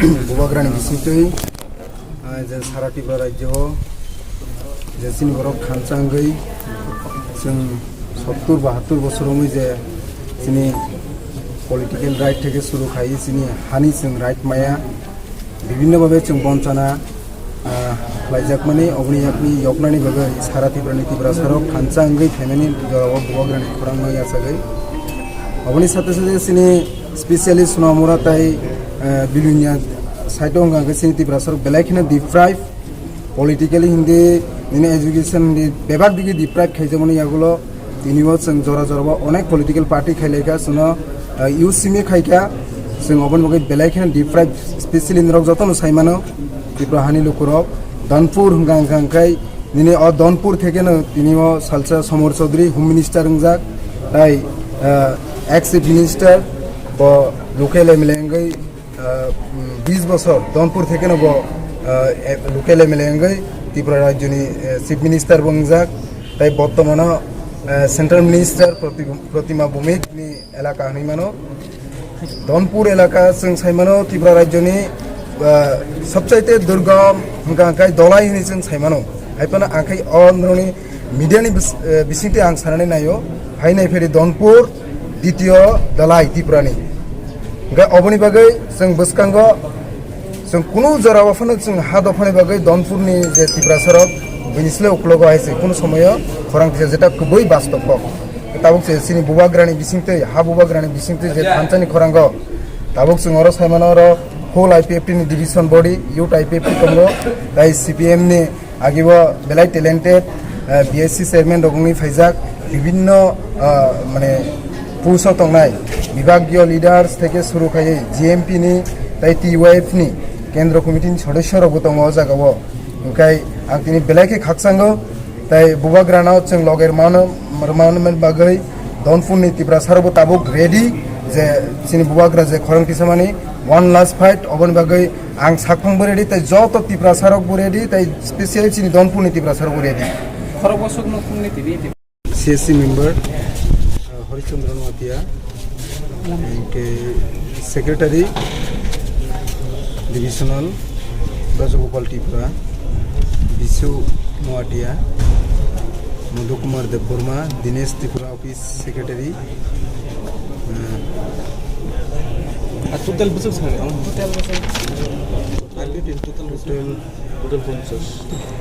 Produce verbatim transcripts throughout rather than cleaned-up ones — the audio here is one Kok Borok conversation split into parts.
Bubagrani bisingtwi, ah, je sara Tripura rajyo o je chini borok thansa wngwi chwng sottur bahattur bosor wngwi je chini political right theke suru khai chini hani chwng right maya, bibhinno bhabe chwng bonchana, ah, khlaijakmani, oboni yakni yoknani bagwi sara Tripurani Tiprasarok thansa wngwi phaimani jorao Bubagrani khorangno yachagwi. Oboni sate sate chini specially Sonamura tai, ah, Bilonia side o wngkha khe chini Tiprasarok belai kheno deprive, politically hindi, nini education hindi, bebak digi deprive khaijakmani yagulo. Tini o chwng jora jora o onek political party khailaikha, chwngno, ah, U C M khaikha, chwng oboni bagwi belai kheno deprive, specially norok jotono saimano, Tripura hani lukurok, Donpur hwnkha hwnkha hwnkhe nini o Donpur thekeno tini o salsa Somor Chaudhary Home Minister wngjak, tai, ah, ex Chief Minister, bo local M L A wngwi, ah, bis bosor Donpur thekeno bo, ah, e-, local M L A wngwi Tripura rajyoni, eh, Chief Minister bo wngjak, tai bortomano, eh, Central Minister Proti-, Protima Bhowmik ni elaka hinwi mano. Donpur elaka chwng sai mano Tripura rajyoni, ah, sobchaite durgam hwnkha hwnkhe Dhalai hinwi chwng sai mano. Hai phano ang khai o norokni media ni bis-, eh, bisingtwi ang sanani naio. Hai nai pheri Donpur, ditio Dhalai Tripurani. Hwnkhe oboni bagwi chwng bwskango chwng kunu jora o phano chwng ha dophani bagwi Donpurni je Tiprasarok bini sle uklogo hai se kunu somoyo khorang tisa jeta kwbwi bastop kok. Tabuk se chini Bubagrani bisingtwi, ha Bubagrani bisingtwi je thansani khorango tabuk chwng oro sai mano oro whole I P F T ni division body, youth I P F T tongo, tai C P M ni Agi bo belai talented, ah, B S C chairman rok wngwi phaijak, bibhinno, ah, mane post o tongnai bibhagiyo leaders theke suru khaiwi G M P ni tai T Y F ni kendro committee ni sodosyo rok bo tongo o jaga o. Hwnkhe ang tini belai khe khakchango, tai Bubagrano chwng loge rwmano, rwmani bagwi Donpur ni Tiprasa rok bo tabuk ready je chini Bubagra je khorang tisamani one last fight oboni bagwi Ang sakphang bo ready, tai joto Tiprasa rok bo ready, tai specially chini Donpur ni Tiprasa rok bo ready. Khorok bosok no phungni tini. C S C member, uh, Harishchandra Noatia, and, uh, secretary divisional Rajagopal Tripura, Bisu Noatia, Madhu Kumar Debbarma, Dinesh Tripura, Secretary, uh, Ah, total bwswk sa ang? Total bwswk. Total, total bwswk? Total, total ponchash.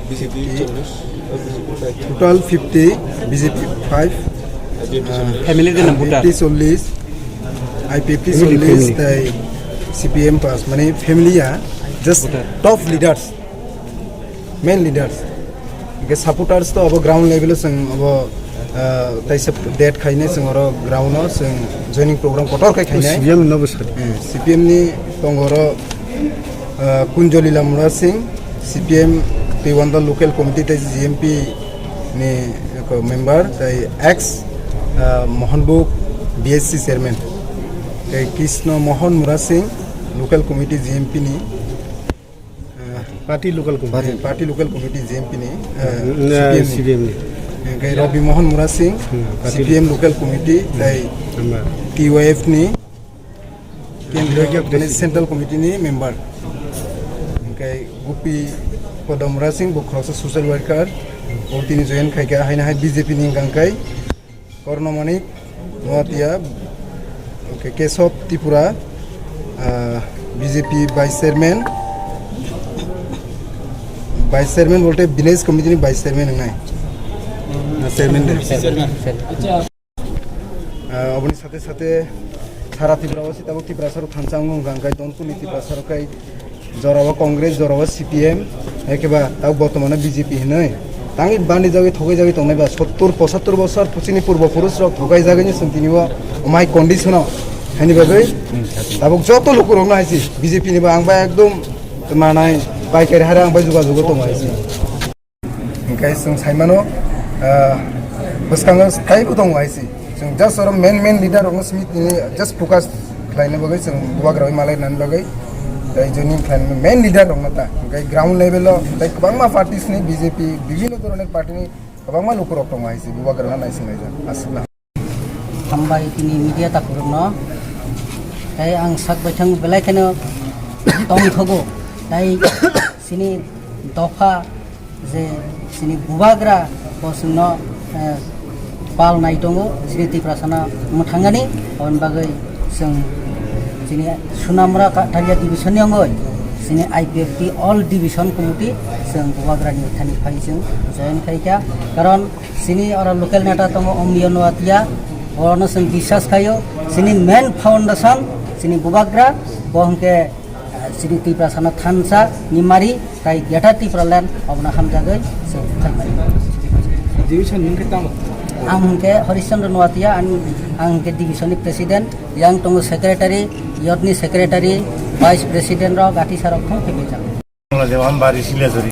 B J P fifty. Cholish. Total fifty, B J P five. I P F T, uh, cholish. Family din voter. I P F T cholish, I P F T family, cholish, family. Tai C P M pass, mane family ya, just voter. Top leaders. Main leaders. Hingke supporters to abo ground level o chwng abo, ah, taisa date khaine chwng oro ground o chwng joining program kotor khe khainai. C P M no bwswk. Eh, C P M ni tongo oro, ah, Kunjoli Lamura Singh, C P M Twiwanda local committee tei G M P ni member tei ex, ah, Mohanbuk B S C chairman. Tei Krishna Mohan Mura Singh local committee G M P ni. Ah, party local committee. Party local committee G M P ni, ah, na, C P M ni. C P M ni. Hingke Rabi Mohan Mura Singh, hmm, party C P M local committee, hmm, tai member. T Y F ni kendriya, T Y F mane president. Central committee ni member. Hingke Gupi Padamura Singh, bo khoroksa social worker, bo tini join khaikha, haino hai B J P ni hingka hingkai. Korno Manik Noatia, okay, Kesab Tripura, ah, B J P Vice Chairman, Vice Chairman bolte Village Committee ni Vice Chairman wngnai. Na, Chairman de. Vice Chairman. Ah, oboni sate sate sara Tripura o si tabuk Tiprasa rok thansa wngkha, hingkai Donpur ni Tiprasa rok kai Jorao Congress, jorao C P M, hai khe ba tabo bortomano B J P hinwi. Tangwi bandi jagwi thogai jagwi tongnai ba sottur pochattor bosor chini purbo purus rok thogai jagwi ni chwng tini bo omai condition o. Haini bagwi tabuk joto lukurokno hai si B J P ni ba ang ba ekdom manai paikari hare ang bai jugajugo tongo hai si. Hingke chwng saimano, ah, bwskango taibo tongo hai se. Chwng just oro main, main leader rokno simi tini just focus khlaina bagwi chwng bubagra bai malai nani bagwi. Tei joining khlaina main leader rokno ta. Hingke ground level o tei kwbangma parties ni B J P, bibhinno dhoronor party ni kwbangma lukurok tongo hai se bubagra no naising laijak. Aswk na. Hambai tini media takhurokno. Tei ang sak baithang belai kheno tongthogo, tai chini dopha je chini bubagra bo chwngno, eh, pal nai tongo, chini Tiprasano mwthangani, aboni bagwi chwng chini Sunamura Kathalia division ni wngwi chini I P F T all division committee chwng bubagrani thani phai chwng join khaikha, karon chini oro local neta tongo Omiyo Noatia, orono chwng biswas khaio, chini main foundation chini bubagra, bo hwnkhe chini Tiprasano thansa ni mari, tai Greater Tipraland obono hamjagwi chwng khaimani. Division nung khe tamo? Ang hwnkhe Harish Chandra Noatia, ang, ang hwnkhe division ni president, yang tongo secretary, youth ni secretary, vice president rok, gati sarok thong khe bijak. Dewan Bari Silachari.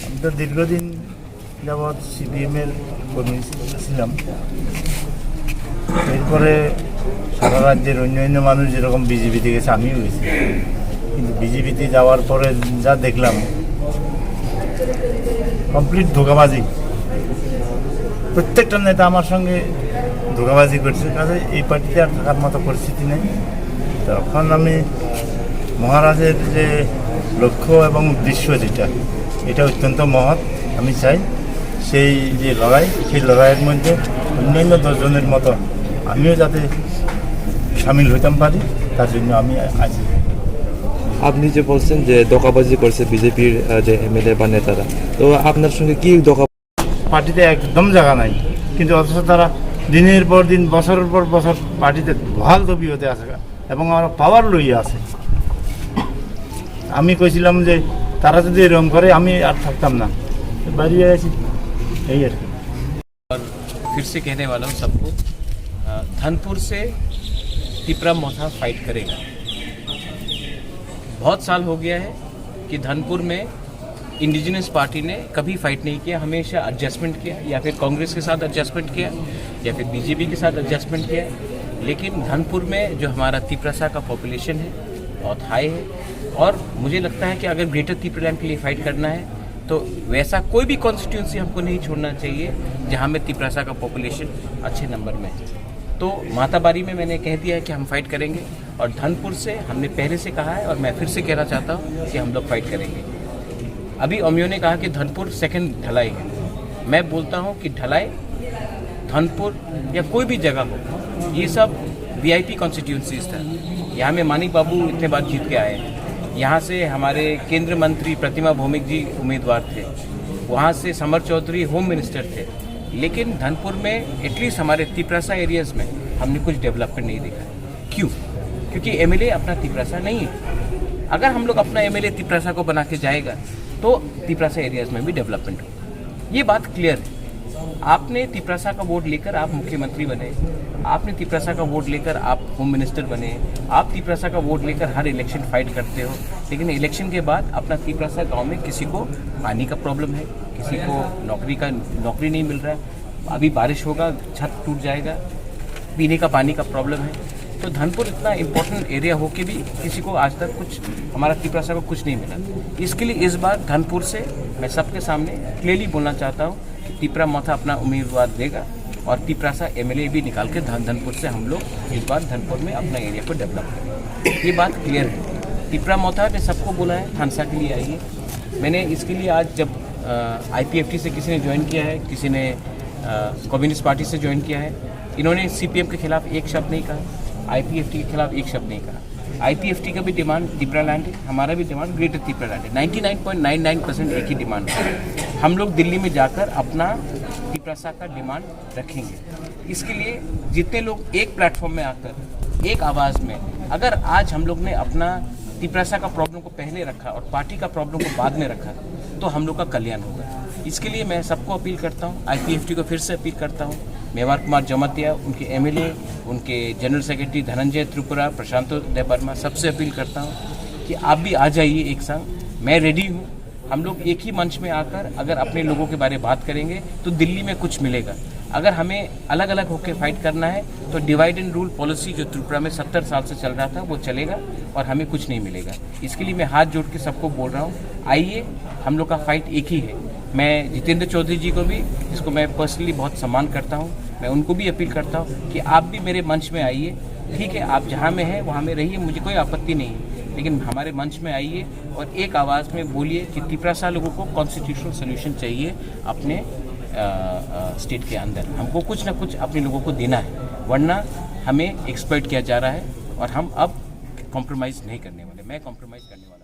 আমি তো দীর্ঘদিন যাবৎ সিপিএম এর কর্মী ছিলাম। এরপরে সারা রাজ্যের অন্যান্য মানুষ যেরকম বিজেপিতে গেছে, আমিও গেছি, কিন্তু বিজেপিতে যাওয়ার পরে যা দেখলাম, কমপ্লিট ধোঁকাবাজি। প্রত্যেকটা নেতা আমার সঙ্গে ধোঁকাবাজি করছে, কাজে এই পার্টিতে আর থাকার মতো পরিস্থিতি নেই। তখন আমি মহারাজের যে লক্ষ্য এবং উদ্দেশ্য, যেটা, এটা অত্যন্ত মহৎ। আমি চাই সেই যে লড়াই, সেই লড়াইয়ের মধ্যে অন্যান্য দশজনের মতো আমিও যাতে সামিল হইতাম পারি, তার জন্য আমি আছি। আপনি যে বলছেন যে ধোঁকাবাজি করছে বিজেপির, আহ, যে এমএলএ বা নেতারা, তো আপনার সঙ্গে কি ধোঁকা? পার্টিতে একদম জায়গা নাই, কিন্তু অথচ তারা দিনের পর দিন, বছরের পর বছর পার্টিতে বহাল তবিয়তে আছে এবং আমরা পাওয়ার লইয়া আছে। আমি কইছিলাম যে তারা যদি এরকম করে, আমি আর থাকতাম না, বাড়ি গেছি, এই আর কি। और फिर से कहने वाला हूँ सबको, अ, धनपुर से तिपरा मोथा फाइट करेगा। बहुत साल हो गया है कि धनपुर में इंडिजिनस पार्टी ने कभी फाइट नहीं किया, हमेशा एडजस्टमेंट किया, या फिर कांग्रेस के साथ एडजस्टमेंट किया, या फिर बीजेपी के साथ एडजस्टमेंट किया। लेकिन धनपुर में जो हमारा तिपरासा का पॉपुलेशन है, बहुत हाई है, और मुझे लगता है कि अगर ग्रेटर तिपरालैंड के लिए फाइट करना है, तो वैसा कोई भी कॉन्स्टिट्यूएंसी हमको नहीं छोड़ना चाहिए जहाँ में तिपरासा का पॉपुलेशन अच्छे नंबर में है। तो माताबारी में मैंने कह दिया है कि हम फाइट करेंगे, और धनपुर से हमने पहले से कहा है और मैं फिर से कहना चाहता हूँ कि हम लोग फाइट करेंगे। अभी अमियो ने कहा कि धनपुर सेकंड ढलाई है। मैं बोलता हूँ कि ढलाई, धनपुर या कोई भी जगह हो, ये सब वीआईपी कॉन्स्टिट्यूएंसीज था। यहाँ में मानिक बाबू इतने बार जीत के आए हैं। यहाँ से हमारे केंद्र मंत्री प्रतिमा भौमिक जी उम्मीदवार थे, वहाँ से समर चौधरी होम मिनिस्टर थे, लेकिन धनपुर में एटलीस्ट हमारे तिपरासा एरियाज में हमने कुछ डेवलपमेंट नहीं देखा। क्यों? क्योंकि एमएलए अपना तिपरासा नहीं है। अगर हम लोग अपना एमएलए तिपरासा को बना के जाएगा, तो तिपरासा एरियाज में भी डेवलपमेंट होगा। ये बात क्लियर है। आपने तिपरासा का वोट लेकर आप मुख्यमंत्री बने, आपने तिपरासा का वोट लेकर आप होम मिनिस्टर बने, आप तिपरासा का वोट लेकर हर इलेक्शन फाइट करते हो, लेकिन इलेक्शन के बाद अपना तिपरासा गांव में किसी को पानी का प्रॉब्लम है, किसी को नौकरी का, नौकरी नहीं मिल रहा है, अभी बारिश होगा, छत टूट जाएगा, पीने का पानी का प्रॉब्लम है। तो धनपुर इतना इंपॉर्टेंट एरिया होके भी किसी को आज तक कुछ, हमारा तिपरासा को कुछ नहीं मिला। इसके लिए इस बार धनपुर से मैं सबके सामने क्लियरली बोलना चाहता हूँ कि तिपरा मोथा अपना उम्मीदवार देगा और तिपरासा एमएलए भी निकाल के धन-, धनपुर से हम लोग इस बार धनपुर में अपना एरिया को डेवलप करेंगे। ये बात क्लियर है। तिपरा मोथा ने सबको बोला है, थानसा के लिए आइए। मैंने इसके लिए आज जब, अ, आईपीएफटी से किसी ने ज्वाइन किया है, किसी ने, अ, कम्युनिस्ट पार्टी से ज्वाइन किया है, इन्होंने सीपीएम के खिलाफ एक शब्द नहीं कहा, आईपीएफटी के खिलाफ एक शब्द नहीं कहा। आईपीएफटी का भी डिमांड तिपरालैंड है, हमारा भी डिमांड ग्रेटर तिपरालैंड है। Ninety nine point nine nine percent एक ही डिमांड है। हम लोग दिल्ली में जाकर अपना तिपरासा का डिमांड रखेंगे। इसके लिए जितने लोग एक प्लेटफॉर्म में आकर एक आवाज़ में, अगर आज हम लोग ने अपना तिपरासा का प्रॉब्लम को पहले रखा और पार्टी का प्रॉब्लम को बाद में रखा, तो हम लोग का कल्याण होगा। इसके लिए मैं सबको अपील करता हूँ, आईपीएफटी को फिर से अपील करता हूँ, मेवार कुमार जमातिया, उनके एमएलए, उनके जनरल सेक्रेटरी धनंजय त्रिपुरा, प्रशांत देबबर्मा, सबसे अपील करता हूँ कि आप भी आ जाइए एक संग। मैं रेडी हूँ। हम लोग एक ही मंच में आकर अगर अपने लोगों के बारे में बात करेंगे, तो दिल्ली में कुछ मिलेगा। अगर हमें अलग-अलग होकर फाइट करना है, तो डिवाइड एंड रूल पॉलिसी जो त्रिपुरा में सत्तर साल से चल रहा था, वो चलेगा और हमें कुछ नहीं मिलेगा। इसके लिए मैं हाथ जोड़ के सबको बोल रहा हूँ, आइए, हम लोग का फाइट एक ही है। मैं जितेंद्र चौधरी जी को भी, जिसको मैं पर्सनली बहुत सम्मान करता हूँ, मैं उनको भी अपील करता हूँ कि आप भी मेरे मंच में आइए, ठीक है, आप जहाँ में हैं वहाँ में रहिए, मुझे कोई आपत्ति नहीं है, लेकिन हमारे मंच में आइए और एक आवाज़ में बोलिए कि तिपरासा लोगों को कॉन्स्टिट्यूशनल सोल्यूशन चाहिए अपने स्टेट के अंदर। हमको कुछ ना कुछ अपने लोगों को देना है, वरना हमें एक्सप्लॉइट किया जा रहा है और हम अब कॉम्प्रोमाइज़ नहीं करने वाले। मैं कॉम्प्रोमाइज़ करने वाला